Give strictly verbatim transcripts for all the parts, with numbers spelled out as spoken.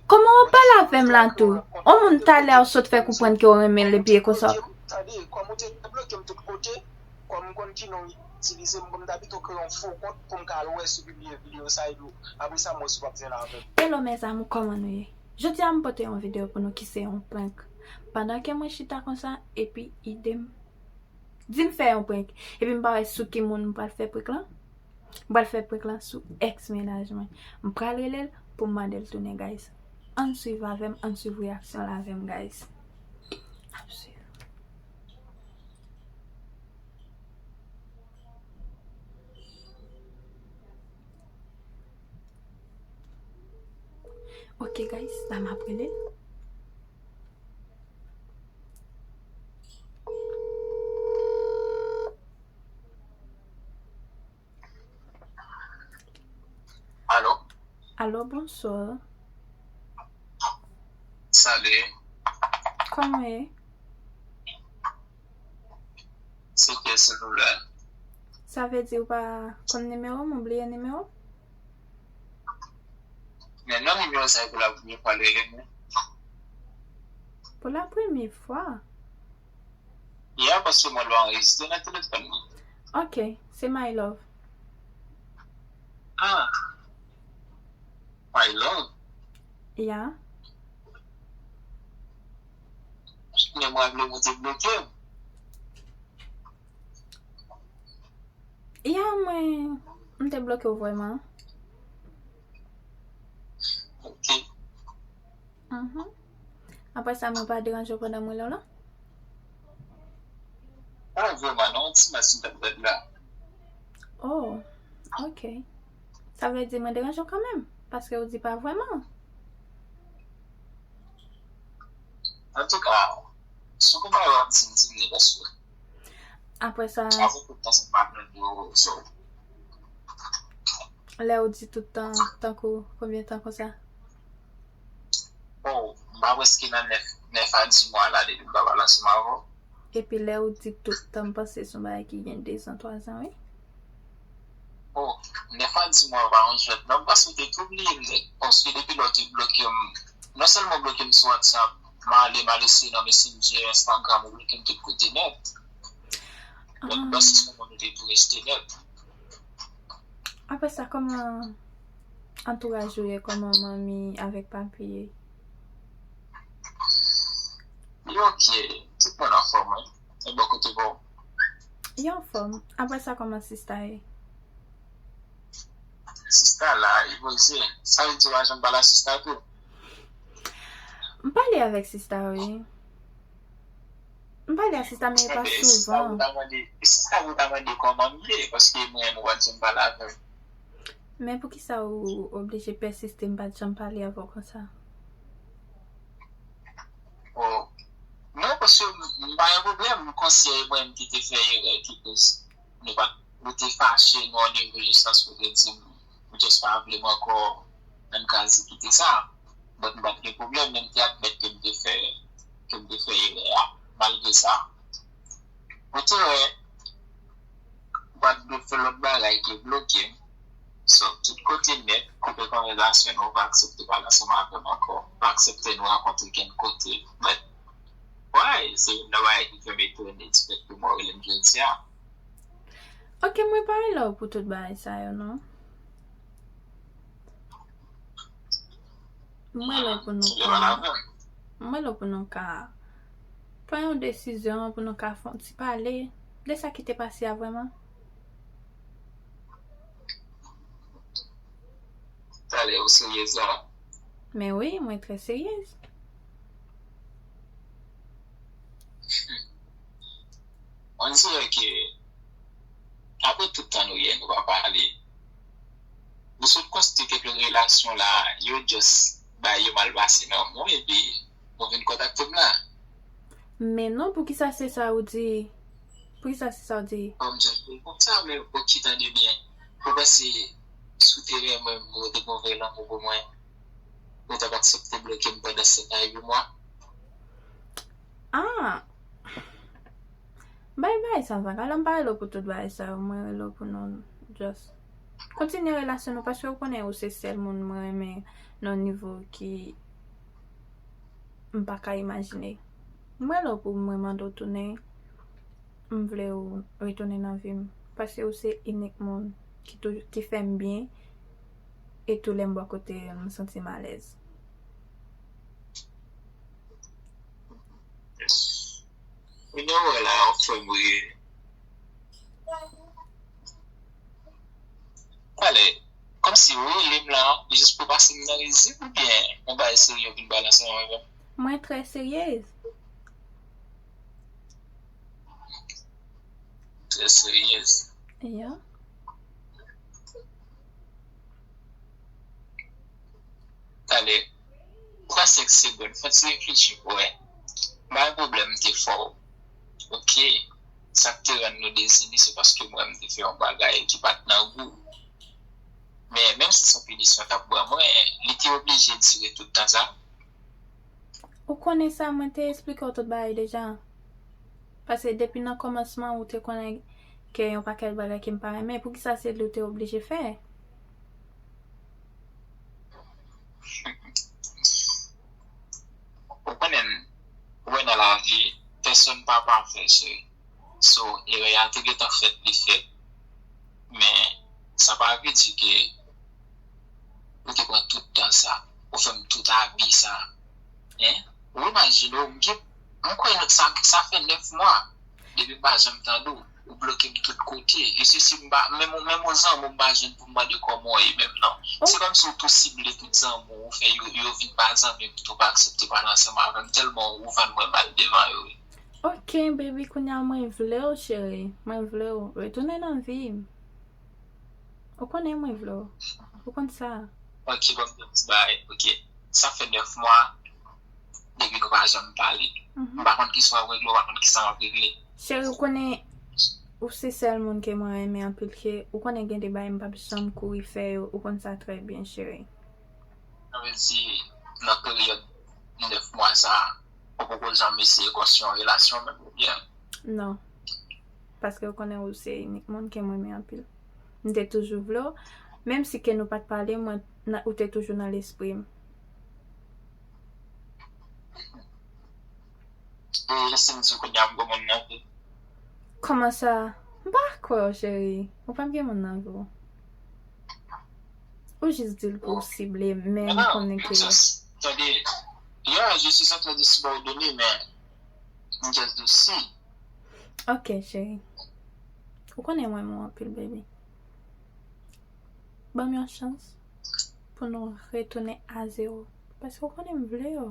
Kòman w ap pale avè m la tou? On moun talè w sot fè konprann ke w renmen l epi e konsa. Tande, kòm ou te bloke m tout kote, kòm m konn ki non w itilize, m konn ta pito kreye yon fo kont pou m ka al wè si w pibliye videyo sa epi apre sa m wè si w ap zen avè m. Hello mes amours, kòman nou ye? Jodi a m pote yon videyo pou nou ki se yon prank. Pandan ke mwen chita konsa, epi ide m di m fè yon prank. Epi m pa wè sou ki moun m pral fè prank lan. M pral fè prank lan sou ex mennaj mwen. M pral rele l pou m mande l tounen, guys. Ann swiv avè m, ann swiv reyaksyon l avè m, guys. Ann swiv. Ok, guys, la m ap rele l. Alo? Alo, bonswa. Salut. Kòman w ye? Se kiyès, silvouplè? Sa vle di ou pa konn nimewo m, ou bliye nimewo m? Men non, nimewo sa e pou la premye fwa l rele mwen. Pou la premye fwa? Ya, paske mwen lwe anrejistre nan telefòn mwen. Ok, se my love. Ah, my love. Ya. Men mwen vle mwen te bloke m. Ya, mwen, m te bloke w vrèman. Ok. Mhm. Apre sa, mwen pa deranje w pandan mwen la, la? Pa vrèman, non, ti mas m t ap gad la. Oh, ok. Sa vle di mwen deranje w kanmenm, paske w di pa vrèman. Antouka, si w konpare w ap di m, di m li, paske Apre sa, avèk tout tan sa m pa plenn yo, so. Lè ou di tout tan, tankou konbyen tan konsa? Oh, m pa prèske nan nèf, nèf a dis mwa la depi m pa pale ansanm avè w. Epi lè ou di tout tan, m panse se yon bagay ki gen dezan, twazan, wi. Oh, nèf a dis mwa pa yon jwèt, non, m panse w te tou bliye m nèt, paske depi lè w te bloke m, non sèlman w bloke m sou WhatsApp, m ale, m al eseye nan Messenger, Instagram, ou bloke m tout kote nèt. Lòt bò, se sou moun ou te tou rete nèt. Apre sa, kòman antouraj ou ye? Kòman manmi avèk papi ye? Yo ok, tout moun anfòm, wi. E bò kote pa w? Yo anfòm. Apre sa, kòman sista ye? Sista la, li poze. Sa vle di w pa janm pale a sista tou? M pale avèk sista, wi. M pale a sista, men e pa souvan. Sista pou ta mande kòman m ye, paske mwen menm ou pa t janm pale avè m. Men poukisa ou oblije pèsiste m pa t janm pale avè w konsa? Oh. Non, paske m pa gen pwoblèm, m konsyan e mwen menm ki te fè erè, ki koz nou pa t, nou te fache, nou an nivo jistans pou te di m, ou just pa vle m ankò, ann ka di kite sa. But m pa t gen pwoblèm, men m te admèt ke m te fè, ke m te fè erè a. Malgre sa, ou te wè, Guadeloupe fè lòt bagay ke bloke m. So, tout kote nèt, koupe konvèsasyon nou, pa aksepte pale ansanm avè m ankò, pa aksepte nou rankontre kenn kote. But, why? Se youn nan bagay ki fè m etone, di fèt ke mwen rele m jodi a. Ok, mwen pa rele w pou tout bagay sa yo, non. Mwen rele w pou nou ka, mwen rele w pou nou ka pran yon desizyon, pou nou ka fè yon ti pale de sa ki te pase a vrèman. Talè, ou seryez la? Men wi, mwen trè seryez. On dirè ke apre tout tan nou ye, nou pa pale. Nou sot konstwi kèk relasyon la, yo just bay yo mal pase nan mwen, epi nou vin kontakte m la. Men non, poukisa se sa ou di? Poukisa se sa ou di? Bon, m just di konsa, men ok, tande byen. Ou panse si w te renmen m, ou te gon vrè lanmou pou mwen, ou t ap aksepte bloke m pandan senk a uit mwa? Ah! Bay, bay, sa va. Alò, m pa rele w pou tout bagay sa yo. Mwen rele w pou nou just kontinye relasyon nou, paske ou konnen ou se sèl moun mwen renmen nan nivo ki m pa ka imajine. M rele w pou mwen mande w tounen. M vle w retounen nan vi m. Paske ou se inik moun ki toujou, ki fè m byen. E tou lè m bò kote w, m santi m alèz. Kounye a w wè la, w fè m ri. Talè, kòmsi w rele m la, jis pou pase m nan rizib oubyen yon bagay serye w vin pale ansanm avè m? Mwen trè seryez. Trè seryez. Ya. Talè, pran senk segonn, fè ti reflechi pou wè. M pa gen pwoblèm, m te fè w. Ok, sa k te rann nou dezini, se paske mwen, m te fè yon bagay ki pa t nan gou. Men, menm si se yon pinisyon w t ap ban mwen, li te oblije dire tout tan sa? Ou konnen sa, mwen te eksplike w tout bagay deja. Paske depi nan kòmansman, ou te konnen ke yon pakèt bagay ke m pa renmen, poukisa se li w te oblije fè? Ou konnen, ou wè nan lavi, pèsonn pa pafè, cheri. So, erè a te gentan fèt, li fèt. Men, sa pa vle di ke ou te pran tout tan sa, ou fè m tout abi sa. Hein? Ou imajine w, m gen, m kwè sa, sa fè nèf mwa depi m pa janm tande w. Ou bloke m tout kote. E se si m pa, menm, menm yon zanmi w m pa jwenn pou m mande kòman w ye menm non. Se kòmsi w tou sible tout zanmi w, ou fè yo, yo vin pa zanmi m tou, pa aksepte pale ansanm avè m, tèlman ou vann mwen mal devan yo. Ok, baby, kounye a mwen vle w, cheri. Mwen vle w. Retounen nan vi m. Ou konnen mwen vle w. Ou konn sa. Ok, bon, bon, ti bagay. Ok. Sa fè nèf mwa depi nou pa janm pale. M pa konn kisa w ap regle, ou pa konn kisa m ap regle. Cheri, ou konnen ou se sèl moun ke mwen renmen anpil ke ou konnen gen de bagay m p ap janm kouri fè yo. Ou konn sa trè byen, cheri. Sa vle di, nan peryòd nèf mwa sa a, ou poko janm eseye konstwi yon relasyon menm oubyen? Non. Paske ou konnen ou se inik moun ke mwen renmen anpil. M te toujou vle w. Menm si ke nou pa t pale, mwen, ou te toujou nan lespri m. E si m di w kounye a m gen moun nan vi? Kòman sa? M pa kwè w, cheri. Ou pa m gen moun nan vi w. Ou jis di l pou w sible, men m konnen ke. Tande, yeah, je suis en train de subordonner, men m just di w si. Ok, cheri. Ou konnen mwen renmen w anpil, baby. Ban m yon chans pou nou retounen a zewo. Paske ou konnen m vle w.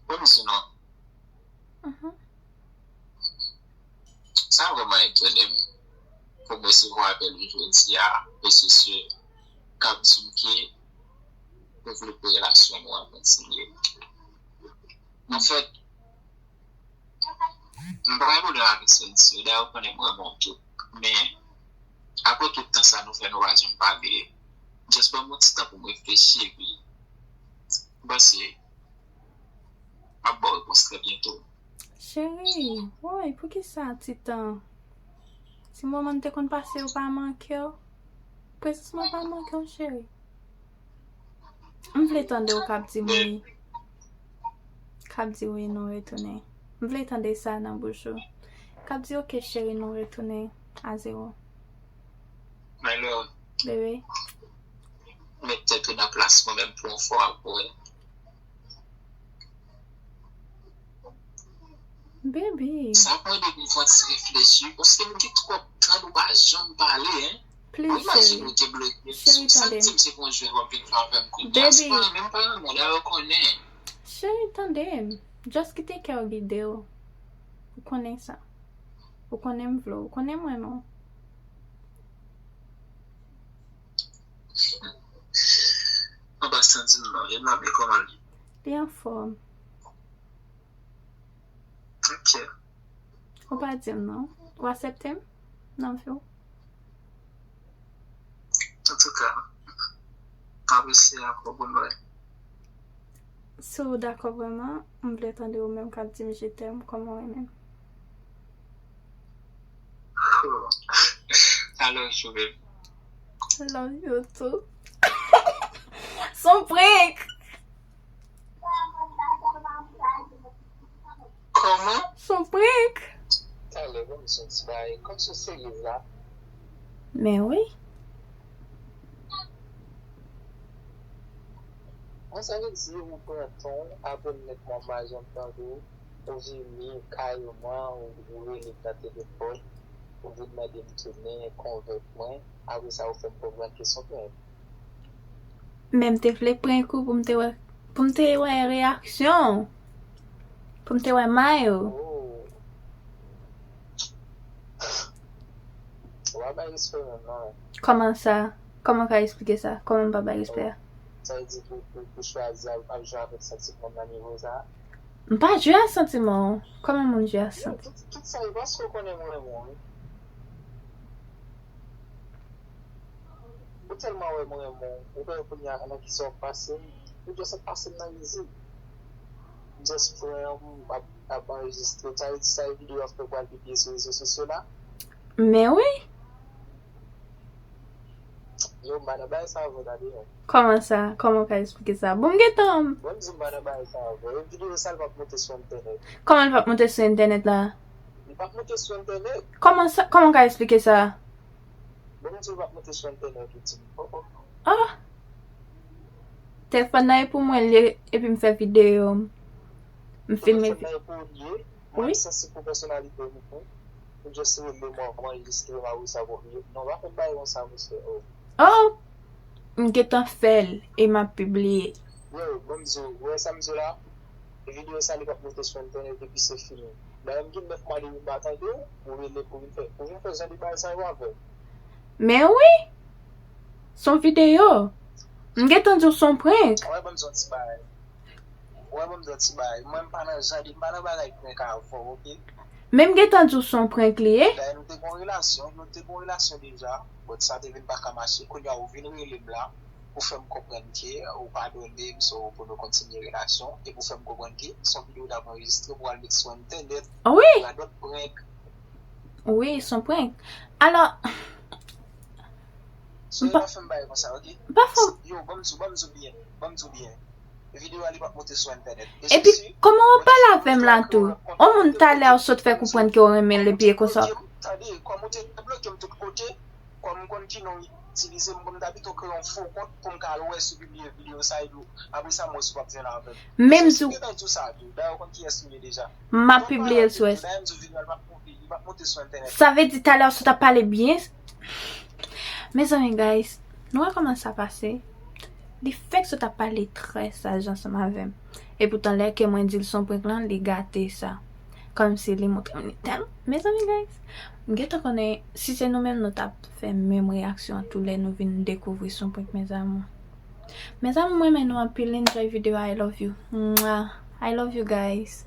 Ou konn se non. Sa vrèman etone m pou m resevwa apèl ou jodi a, mesye k ap di m ke devlope relasyon nou an kontinye. Anfèt, m pa gen pwoblèm avèk sa w di yo, dayè ou konnen m renmen w tou. Men, apre tout tan sa nou fè nou pa janm pale, just ban m yon ti tan pou m reflechi, epi m panse m ap ba w repons trè byento. Cheri, woy, poukisa ti tan? Ti moman n te konn pase yo pa manke w. Prezans mwen pa manke w, cheri. M vle tande w k ap di m wi. K ap di wi nou retounen. M vle tande sa nan bouch ou. K ap di oke cheri nou retounen a zewo. My love. Bebe. Met tèt ou nan plas mwen menm pou yon fwa pou wè. Bebe. Sa ap mande pou m fè yon ti reflechi, paske m gen twòp tan nou pa janm pale, hein. Ou imajine ou te bloke m sou sa, di m se pou yon jwèt w ap vin fè avè m kounye a. Se pa renmen m pa renmen w, dayè ou konnen. Cheri, tande m. Just kite kè w gide w. Ou konnen sa. Ou konnen m vle w. Ou konnen m renmen w. Anba santi m non, e mami kòman li? Li anfòm. Ok. Ou pa di m non. Ou aksepte m nan vi w? Antouka, m apresye akò pou nou. Si w dakò vrèman, m vle tande ou menm k ap di m je t'aime kòman w renmen m. I love you, baby. I love you too. Son prank! Kòmsi w serye la? Men wi. Mwen sa vle di ou pran tan w apre m mèt mwen majan m tande w, ou vini kay mwen, ou rele m nan telefòn, ou vin mande m tounen, konvenk mwen, apre sa ou fè m konprann ke se yon prank. Men m te vle prank ou pou m te wè pou m te wè reyaksyon w. Pou m te wè may ou. Oh. Ou pa bay respè menm non. Kòman sa? Kòman w ka eksplike sa? Kòman m pa bay respè a? Sa vle di pou pou pou chwazi ap ap jwe avèk santiman nan nivo sa? M pa jwe ak santiman w. Kòman moun jwe ak santiman? Tout, tout sa e paske w konnen mwen renmen w wi. Ou tèlman wè mwen renmen w, ou pa wè kounye a nan kisa w ap pase m, ou just ap pase m nan rizib. Just pran yon ap ap anrejistre, sa vle di sa e videyo ap fè pral pibliye sou rezo sosyo la. Men wi. Yo, m pa nan bagay sa avè w tande non. Kòman sa? Kòman w ka eksplike sa? Bon, m gentan. Bon, m di m pa nan bagay sa avè w. E videyo sa l p ap monte sou entènèt. Kòman l p ap monte sou entènèt la? Li p ap monte sou entènèt. Kòman sa? Kòman w ka eksplike sa? Bon, m di l p ap monte sou entènèt ou di m. Oh, oh. Ah! Telefòn nan e pou mwen l ye epi m fè videyo. M filme. Telefòn nan e pou ou l ye. Mwen m sansib pou pèsonalite w wi. Ou just rele m w ap anrejistre m apre sa w ap pibliye. Non, pa fè m bagay konsa mesye. Oh. Oh! M gentan fè l e m ap pibliye. Yo, bon m di w, ou wè sa m di w la? Videyo sa li p ap monte sou entènèt epi se fini. Dayè m gen nèf mwa depi m pa tande w, ou rele pou vin fè, pou vin fè jan de bagay sa yo avè m. Men wi! Se yon videyo. M gentan di w se yon prank. Wè, ban m di w ti bagay. Wè, ban m di w ti bagay. Mwen, m pa nan jan de, m pa nan bagay prank avè w, oke? Men m gentan di w se yon prank li ye. Dayè, nou te gen yon relasyon, nou te gen yon relasyon deja. But sa te vin pa ka mache. Kounye a, ou vin rele m la pou fè m konprann ke ou padone m, so pou nou kontinye relasyon, epi ou fè m konprann ke se yon videyo w t ap anrejistre pou al met sou entènèt, Wi, radòt prank. Wi, se yon prank. Alò, So, e pa fè m bagay konsa, oke? Pa fè m- Yo, ban m di w, ban m di w byen, ban m di w byen. Videyo a li p ap monte sou entènèt. Epi, kòman w ap pale avè m la tou? On moun talè w sot fè konprann ke w renmen l epi e konsa. Tande, kòm ou te bloke m tout kote, kòm m konn ki non w itilize, m konn ta pito kreye yon fo kont pou m ka al wè si w pibliye videyo sa epi apre sa m wè si w p ap jwenn avè m. Menm Si tou, w gentan di w sa tou, dayè w konn kiyès m ye deja. m ap pibliye l sou S. Dayè m di w videyo a li p ap monte, li p ap monte sou entènèt. Sa vle di talè w sot ap pale byen. Mezanmi, guys, nou wè kòman sa pase? Li fèk sot ap pale trè saj ansanm avè m. Epoutan, lè ke mwen di l se yon prank lan, li gate sa. Kòmsi li montre m li tèl. Mezanmi, guys, m gentan konnen si se nou menm nou t ap fè menm reyaksyon an tou lè nou vin dekouvri se yon prank, mes amours. Mes amours, mwen renmen nou anpil, enjoy videyo a, I love you. Mwah. I love you guys.